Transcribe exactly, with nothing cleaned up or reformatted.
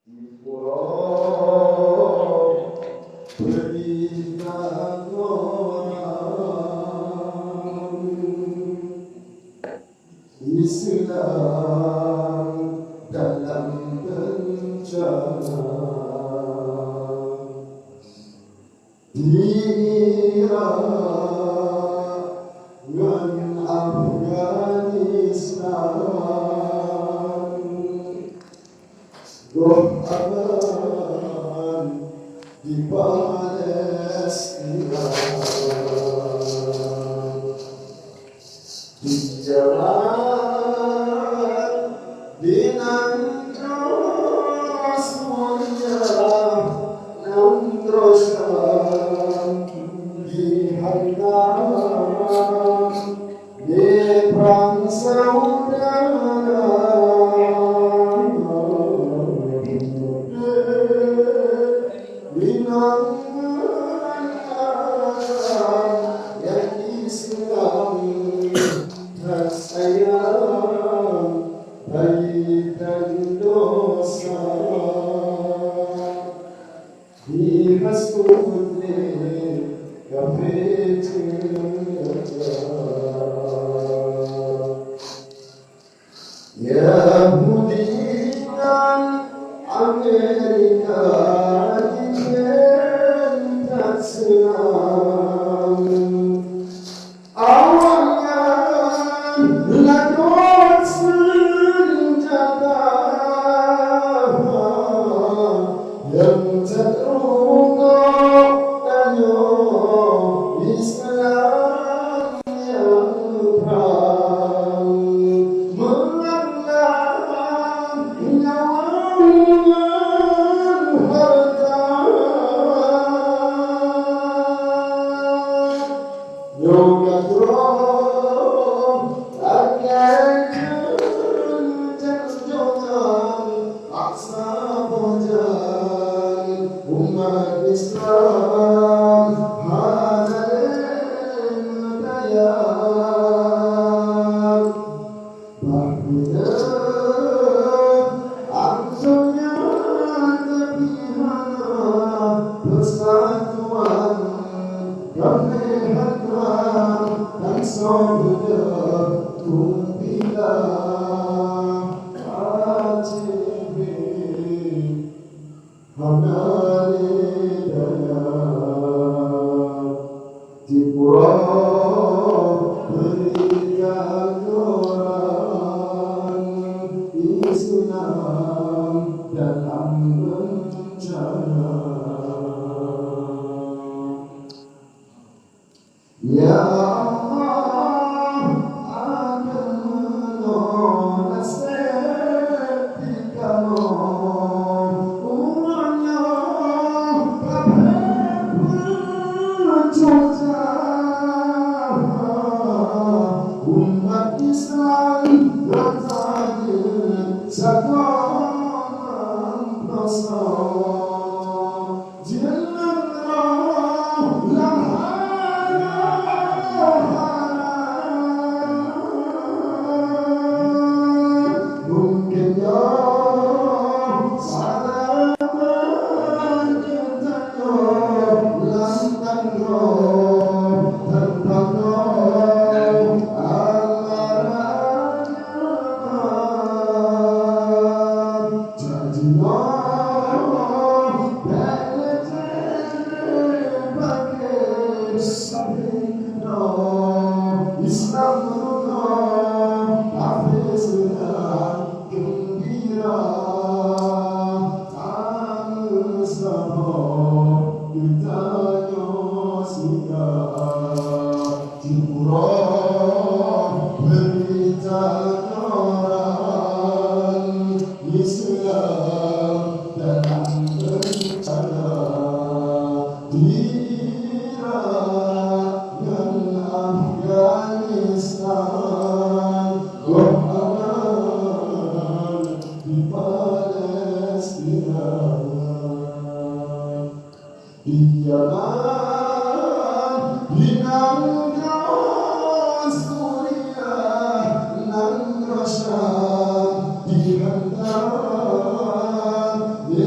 Uroe beurita Tuhan, Islam dalam bencana. Di Irak ngon Afghanistan, goh aman di Palestina. Di Yaman, di nanggroe Suriah, nanggroe Syam, di Haitang, di prang saudara. Inong agam nyang Islam that sayang, bayi dan dosa dihasut lé kafé teuka. Yahudi ngon Amerika jiteuntang seunang. Awaknyan lagot seunjata nyang teurunoe tanyoe Islam. Nyang prang meulang nyawa ngon hareuta. Nyoe ka troh lagèe kheun janjoe nyan. Paksa bojan umat Islam hana lé meudaya. Bah peureulèe antonya tapi hana peusatuan, damai hana dan saudara kumbila. Aci hana lé daya. Tipu roh beurita Tuhan, Islam dalam bencana. Ya Allah, akan meunoe naseb di kamoe, uroe nyoe ka peucosah. Umat Islam rata jeuet sagoe ngon peurasaan. Syukurlah berita orang Islam dalam bencana di Irak dan Afghanistan, goh aman di Palestina. Di Yaman, di nanggroe Suriah, nanggroe Syam, di Haitang, di